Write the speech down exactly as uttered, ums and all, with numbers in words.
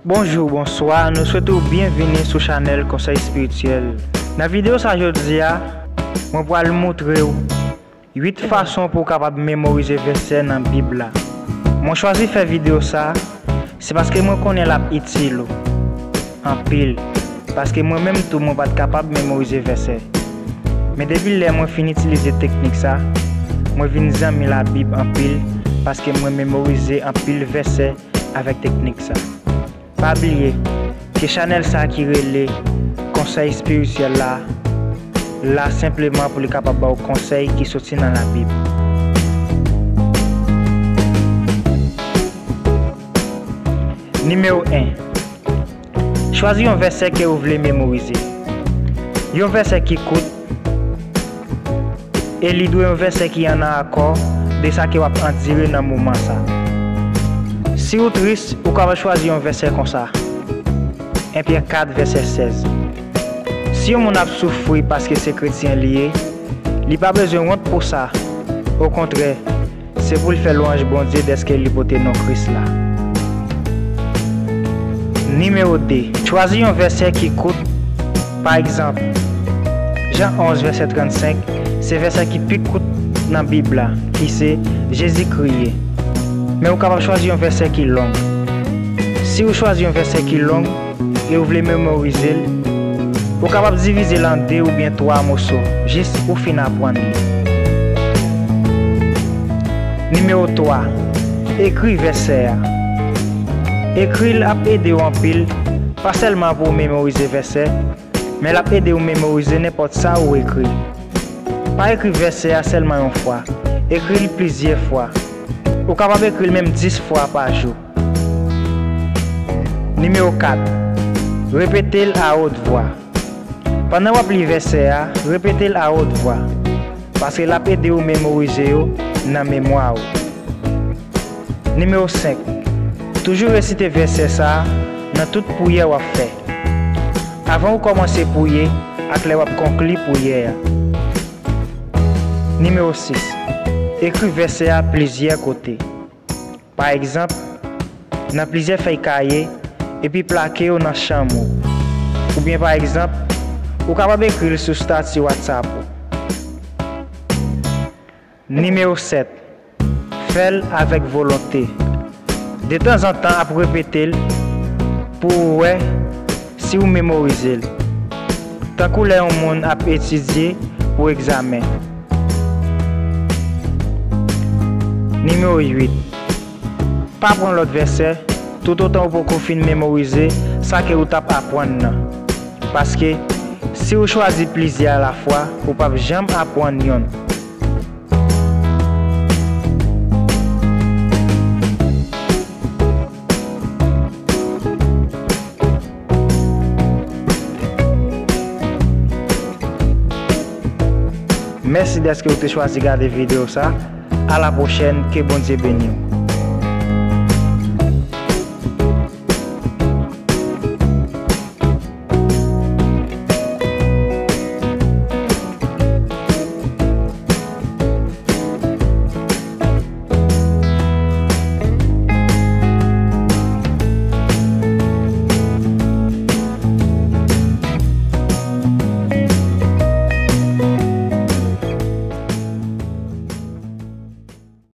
Bonjou, bonswa, nou swete w byenvini sou chanèl Konsèy Espirityèl. Nan videyo sa jodi a, mwen pral moutre w uit fason pou w kapab memorize vèsè nan Bib la. Mwen chwazi fè videyo sa, se paske mwen konnen l ap itil ou anpil, paske mwen menm tou mwen pa t kapab memorize vèsè. Men depi lè mwen fin itilize teknik sa, mwen vin zanmi Labib anpil, paske mwen memorize anpil vèsè avèk teknik sa. Pa bliye ke chanèl sa ki rele Konsèy Espirityèl la, la senpleman pou li kapab ba w konsèy ki soti nan Labib. Nimewo en. Chwazi yon vèsè ke ou vle memorize. Yon vèsè ki kout, e li dwe yon vèsè ki an akò de sa ke w ap andire nan moman sa. Si ou tris, ou kapab chwazi yon vèsè konsa. En Pyè kat, vèsè sèz. Si yon moun ap soufri paske se kretyen li ye, li pa bezwen wont pou sa. Okontrè, se pou l fè lwanj Bondye dèske li pote non Kris la. Nimewo de. Chwazi yon vèsè ki kout. Pa egzanp, Jan onz, vèsè trannsenk, se vèsè ki pi kout nan Bib la, ki se Jezi kriye. Men ou kapab chwazi yon vèsè ki long. Si ou chwazi yon vèsè ki long, e ou vle memorize l, ou kapab divize l an de oubyen twa moso, jis ou fin aprann li. Nimewo twa, ekri vèsè a. Ekri l ap ede w anpil, pa sèlman pou w memorize vèsè, men l ap ede w memorize nenpòt sa ou ekri. Pa ekri vèsè a sèlman yon fwa, ekri l plizyè fwa. Ou kapab ekri l menm dis fwa pa jou. Nimewo kat, repete l a wot vwa. Pandan w ap li vèsè a, repete l a wot vwa, paske l ap ede w memorize yo nan memwa w. Nimewo senk, toujou resite vèsè sa a nan tout priyè w ap fè. Avan ou kòmanse priye ak lè w ap konkli priyè a. Nimewo sis, ekri vèsè a plizyè kote. Pa egzanp, nan plizyè fèy kaye, epi plake yo nan chanm ou. Oubyen pa egzanp, ou kapab ekri l sou estati WhatsApp ou. Nimewo sèt, fè l avèk volonte. Detanzantan ap repete l pou w wè si w memorize l. Tankou lè yon moun ap etidye pou egzamen. Nimewo uit, pa pran lòt vèsè toutotan ou poko fin memorize sa ke ou t ap aprann nan. Paske, si ou chwazi plizyè alafwa, ou p ap janm aprann yonn. Mèsi dèske ou te chwazi gade videyo sa. A la pwochèn, ke Bondye beni w.